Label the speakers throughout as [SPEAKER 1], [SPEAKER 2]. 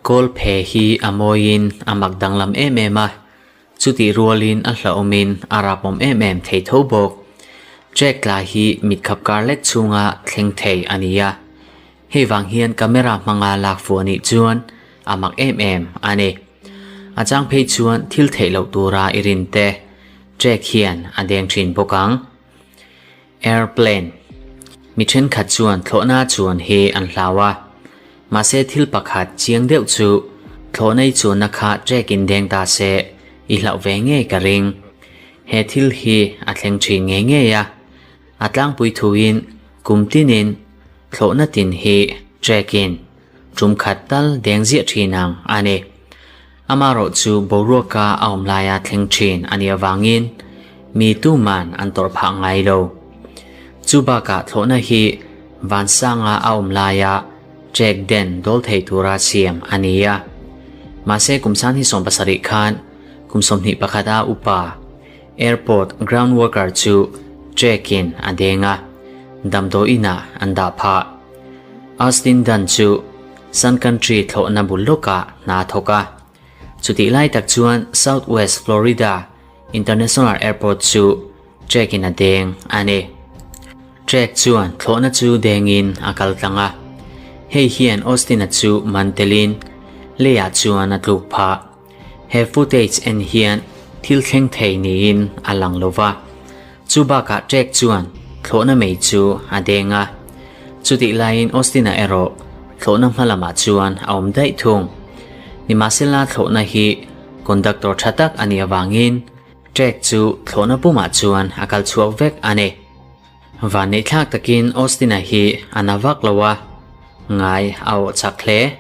[SPEAKER 1] Kawl phe hi a mawiin a mak danglam em em a, chutih rualin a hlauhawmin a rapawm em em thei tho bawk. Track tla hi mit khap kar lek chhunga thleng thei a ni a, hei vang hian camera hmanga lak fuh a nih chuan a mak em em a ni. A chang phei chuan thil theih loh tura i rin te track hian a deng thin bawk ang. Airplane. Mi thenkhat chuan thlawhna chuan hi an hlau a, mahse thil pakhat chiang deuh chu thlawhna i chuanna kha track in deng ta se i hlauh ve ngei ka ring. He thil hi a thleng thin ngei ngei a, a tlangpui thuin kum tinin thlawhna tin hi track in tum khat tal deng ziah thin ang a ni. Amarawh chu boruaka a awm laia thleng thin a nih avangin mi tuman an tawrh phah ngai lo. Chu bakah thlawhna hi vansanga a awm laia trek den dawl thei tura siam a ni a. Mahse kum san hi 70 khan kum 21 a upa airport ground worker chu trek-in a deng a, damdawiinah an dah phah. Austin Dunn chu Sun Country thlawhna bul lawkah hna a thawk a. Chutih lai tak chuan Southwest Florida International Airport chu trek-in a deng a ni. Trek chuan thlawhna chu dengin a kal tlang a. Hei hian Austin-a chu man telin leiah chuan a tluk phah. He footage en hian thil thleng thei niin a lang lo va. Chu bakah Trek chuan thlawhna mei chu a deng a. Chutih laiin Austin-a erawh thlawhna hma lamah chuan a awm daih thung. Nimahsela thlawhna hi conductor tha tak a nih avangin Trek chu thlawhna pumah chuan a kal chhuak vek a ni. Vanneihthlak takin Austin-a hi a na vak lo a, ngai a awh chak hle.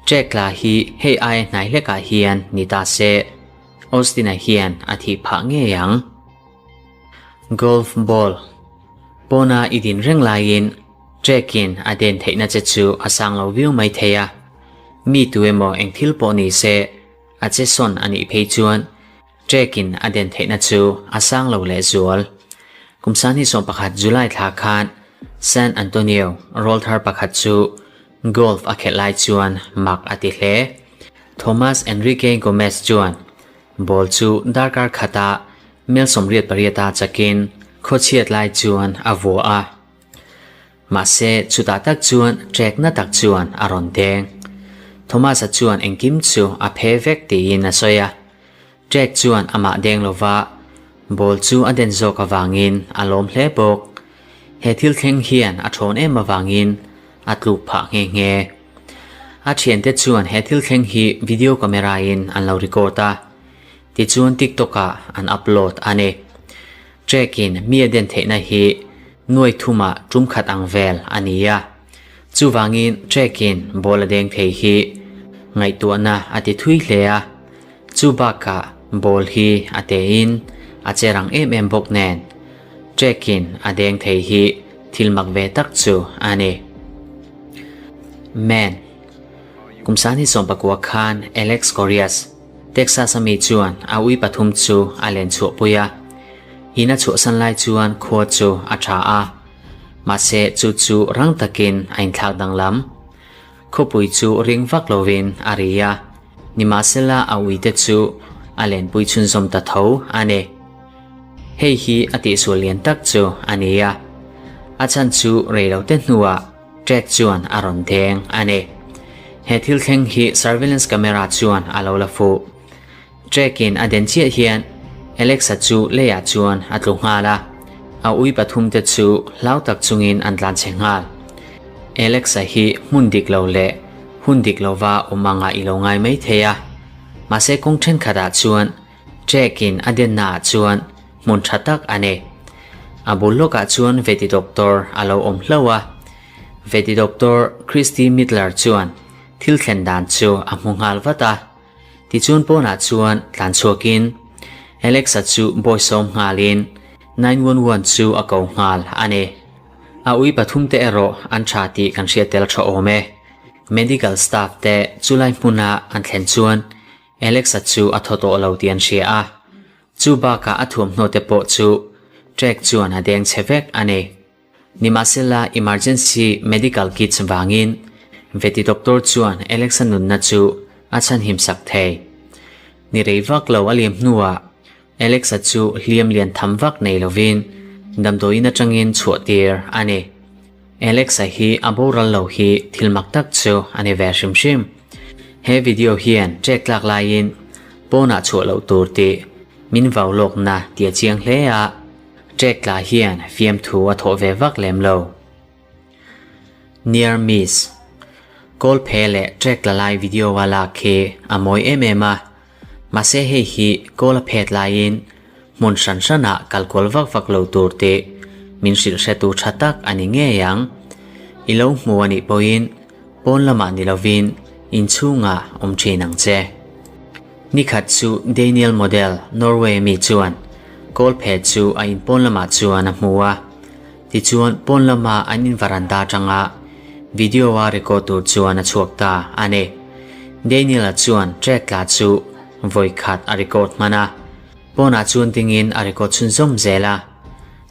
[SPEAKER 1] Trek tla hi hei aia hnai hlekah hian ni ta se, Austin-a hian a thih phah ngei ang. Golf ball pawna i din reng laiin trek-in a den theihna che chu a sang lo viau mai thei a. Mi tu emaw eng thil pawh ni se, a che sawn a nih phei chuan trek-in a den theihna chu a sang lo lehzual. Kum sangni 11 July thla khan San Antonio rawlthar pakhat chu golf a khelh lai chuan mak a ti hle. Thomas Enrique Gomez chuan ball chu darkar khata mel 88 a chakin khawchhiat lai chuan a vua a. Mahse chutah tak chuan trek na tak chuan a rawn deng. Thomas-a chuan engkim chu a phe vek tiin a sawi a. Trek chuan amah deng lova ball chu a den zawk avangin a lawm hle bawk. He thil thleng hian a thawn em avangin a tluk phah nghe nghe. A thiante chuan he thil thleng hi video camera in an lo record a, tichuan TikTok ah an upload a ni. Trek in mi a den theihna hi nuai thuma tum khat ang vel a ni a. Chuvangin trek in ball a deng thei hi ngaihtuahna a ti thui hle a. Chu bakah ball hi a te in a che rang em em bawk nen trek in a deng thei hi thil mak ve tak chu a ni. Man. Kum sangni 19 khan Alex Corias, Texas a mi chuan a ui pathum chu a len chhuahpui a. In a chhuahsan lai chuan khua chu a tha a. Mahse chu chu rang takin a inthlak danglam. Khawpui chu ring vak lovin a ri a, nimahsela a uite chu a lenpui chhunzawm ta tho a ni. Hei hi a tihsual lian tak chu a ni a, a chhan chu reilote hnuah track chuan a rawn deng a ni. He thil thleng hi surveillance camera chuan a lo la fuh. Track-in a den chiah hian Alexa chu leiah chuan a tlu nghal a, a ui pathumte chu hlau tak chungin an tlan chhe nghal. Alexa hi hmun dik lo leh hun dik lova awm anga i lo ngai mai thei a, mahse kawng thenkhatah chuan track-in a dennaah chuan hmun tha tak a ni. A bul lawkah chuan veti doctor a lo awm hlauh a, veti doctor Christy Midler chuan thil thlen dan chu a hmu nghal vat a. Tichuan pawnah chuan tlan chhuakin Alexa chu bawisawm nghalin 911 chu a ko nghal a ni. A ui pathum te erawh an tha tih kan hriat tel tha awm e. Medical staff te chulai hmuna an thlen chuan Alexa chu a thaw tawh lo tih an hria a. Chu bakah a thuamhnaw te pawh chu track chuan a deng chhe vek a ni. Nimahsela emergency medical kits vangin Veti doctor chuan Alex-a nunna chu a chhanhim sak thei. Ni rei vak lo a liam hnuah Alex-a chu hliam lian tham vak nei lovin damdawiin atangin chhuah tir a ni. Alex-a hi a boral lo hi thil mak tak chu a ni ve hrim hrim. He video hian ṭek tlak laiin pawnah chhuah loh tur tih min vau lawkna ti a chiang hle a, ṭek tla hian fiamthu a thawh ve vak lem lo. Near miss. Kawl phe leh ṭek tla lai video a lak khi a mawi em em a, Mahse hei hi kawl a phet laiin hmun hran hranah kal kual vak vak lo tur tih min hrilh hretu tha tak a ni ngei ang. I lo hmu a nih pawhin pawn lamah ni lovin inchhungah awm thin ang che. Nikhat chu Daniel Model, Norway mi chuan kawl phet chu a in pawn lamah chuan a hmu a. Tichuan pawn lama an in varanda atanga video a record tur chuan a chhuak ta a ni. Daniel-a chuan track tla chu vawi khat a record hman a, pawnah chuan dingin a record chhunzawm zel a.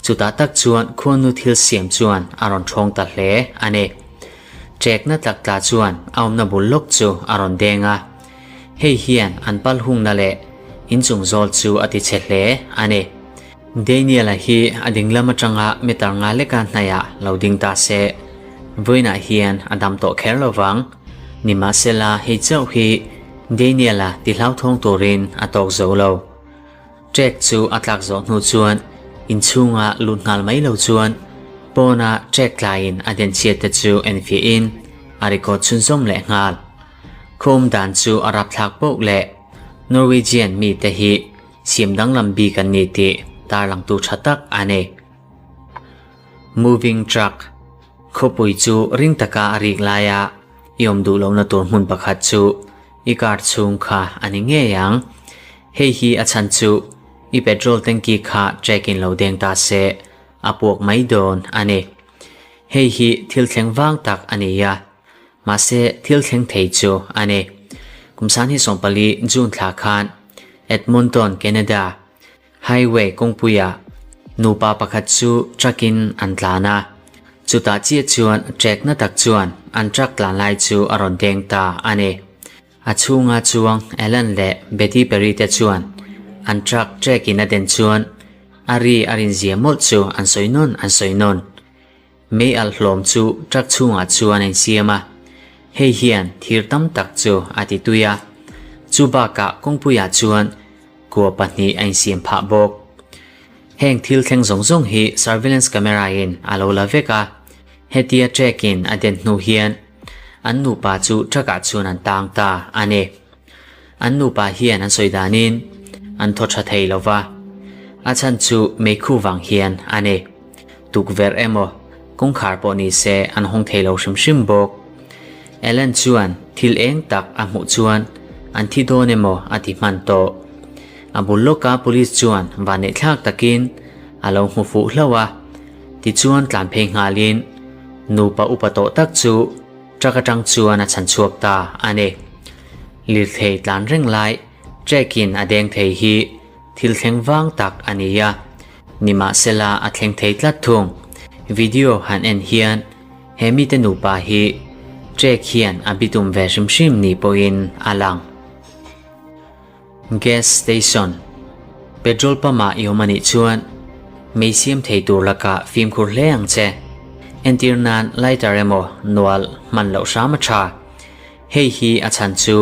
[SPEAKER 1] Chutah tak chuan khuanu thil siam chuan a rawn thawng ta hle a ni. Track na tlak tla chuan a awmna bul lawk chu a rawn deng a. Hei hian an pal hungna leh inchung zawl chu a ti chhe hle a ni. Daniel-a hi a dinglam atanga meter nga leka hnaiah lo ding ta se, vawiinah hian a dam tawh kher lo vang. Nimahsela hei chauh hi Daniel-a ti hlauthawng turin a tawk zo lo. Trek chu a tlak zawh hnu chuan inchhunga lut nghal mai lo chuan pawna trek tlaiin a denchhiat te chu enfiahin a record chhunzawm leh nghal. Khawm dan chu a rapthlak poh leh Norwegian mite hi Siam danglam bik an ni tih tarlangtu tha tak a ni. Moving truck khawpui chu ring taka a rik laia i awm duh lohna tur hmun pakhat chu i car chhung kha a ni ngei ang. Hei hi a chhan chu i petrol tanky kha track in lo deng ta se a puak mai dawn a ni. Hei hi thil thleng vang tak a ni a. Mahse, thil thleng thei chu a ni. Kum sanghnih 14 June thla khan Edmonton, Canada, highway kawngpuiah nupa pakhat chu truck-in an tlan a. Chutah chiah chuan track na tak chuan an truck tlan lai chu a rawn deng ta a ni. A chhunga chuang Alan leh Betty Perry te chuan an truck track-in a den chuan a ri a rinzia mawlh chu an sawi nawn an sawi nawn. Mei alh hlawm chu truck chhungah chuan a insiam a, hei hian thir tam tak chu a ti tui a, chu bakah kawngpuiah chuan kua pahnih a insiam phah bawk. Heng thil thleng zawng zawng hi surveillance camera in a lo la vek a, hetia track in a den hnu hian an nupa chu truck ah chuan an tang ta a ni. An nupa hian an sawi danin an thaw tha thei lo va, a chhan chu meikhu vang hian a ni. Tukverh emaw kawngkhar pawh ni se an hawng thei lo hrim hrim bawk. Ellen chuan thil eng tak a hmuh chuan an thi dawn emaw a ti hman tawh. A bul lawka police chuan vanneihthlak takin a lo hmu fuh hlauh a, tichuan tlan phei nghalin nupa upa tawh tak chu truck atang chuan a chhan chhuak ta a ni. Lirthei tlan reng lai track in a deng thei hi thil thleng vang tak a ni a, nimahsela a thleng thei tlat thung. Video han en hian he mite nupa hi track hian a bitum ve hrim hrim ni pawhin a lang. Gas station, Petrol pump ah i awm a nih chuan mei siam thei tur lakah fimkhur hle ang che. Entir nan lighter emaw nual hman loh hram a tha. Hei hi a chhan chu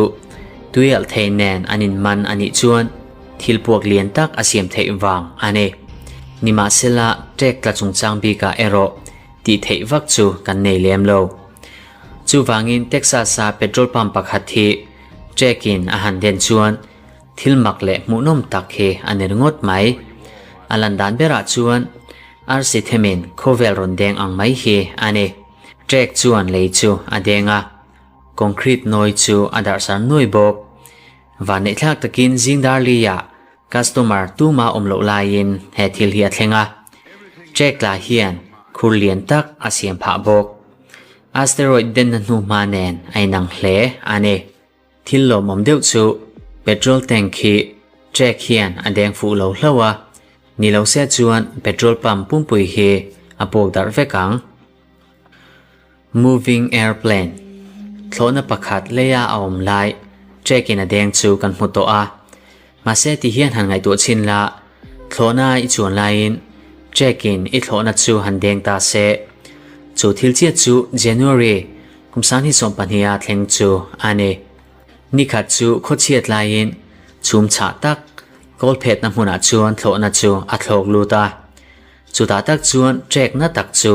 [SPEAKER 1] tui alh thei nen an inman a nih chuan thil puak lian tak a siam theih vang a ni. Nimahsela ṭek tla chungchang bikah erawh tih theih vak chu kan nei lem lo. Chuvangin Texas-a petrol pump pakhat hi ṭekin a han den chuan thil mak leh hmuhnawm tak hi a ni ringawt mai. A lan dan berah chuan arsi themin khawvel rawn deng ang mai hi a ni. Ṭek chuan lei chu a deng a, concrete nawi chu a darhsar nuai bawk. Vanneihthlak takin zing darli-ah customer tuma awm loh laiin he thil hi a thleng a, ṭek tla hian khur lian tak a siam phah bawk. Asteroid denna hnuhma nen a inang hle a ni. Thil lawmawm deuh chu petrol tank hi track hian a deng fuh lo hlauh a, ni lo se chuan petrol pump pumpui hi A puak darh vek ang. Moving airplane, Thlawhna pakhat leia a awm lai trek in a deng chu kan hmu tawh a. Mahse ti hian han ngaihtuah chhin la, thlawhna i chuan laiin trek in i thlawhna chu han deng ta se. Chu thil chiat chu January kum 2020 a thleng chu a ni. Nikhat chu khawchhiat laiin chhum chhah tak kawl phetna hmunah chuan thlawhna chu a thlawk lut a. Chutah tak chuan trek na tak chu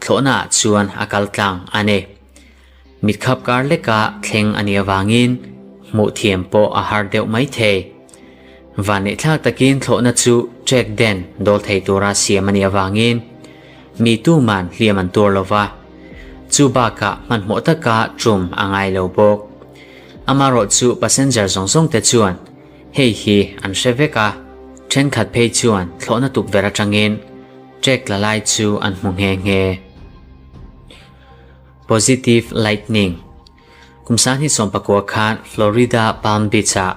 [SPEAKER 1] thlawhnaah chuan a kal tlang a ni. Mitkhap kar leka thleng a nih avangin hmuh thiam pawh a har deuh mai thei. Vanneihthlak takin thlawhna chu trek den dawl thei tura siam a nih avangin mi tuman hliam an tuar lo va, chu bakah hmanhmawh taka tum a ngai lo bawk. Amaherawhchu passenger zawng zawng te chuan hei hi an hre vek a, thenkhat phei chuan thlawhna tukverh atangin Trek tla lai chu an hmu nghe nghe. Positive Lightning Kum 2019 khan Florida Palm Beach-ah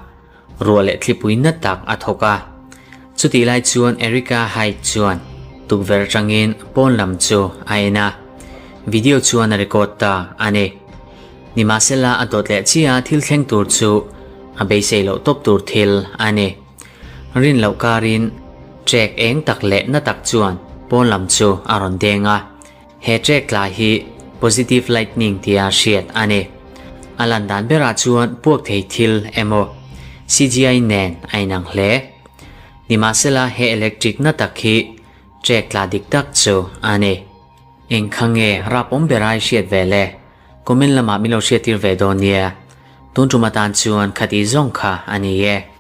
[SPEAKER 1] ruah leh thlipui na tak a thawk a. Chutih lai chuan Erika Hyde chuan tukverh atangin pawn lam chu a en a, video chuan a record ta a ni. Nimahsela a dawt leh chiah a thil thleng tur chu a beisei loh tawp tur thil a ni. Rin loh karin trek eng tak leh na tak chuan pawn lam chu a rawn deng a. He trek tla hi positive lightning tia hriat a ni. A lan dan berah chuan puak thei thil emaw CGI nen a inang hle. Nimahsela he electric na tak hi trek tla dik tak chu a ni. Eng kha nge rap awm ber ai hriat ve le? Comment lamah min lo hriattir ve dawn nia. Tun tum atan chuan khati zawng kha a ni e.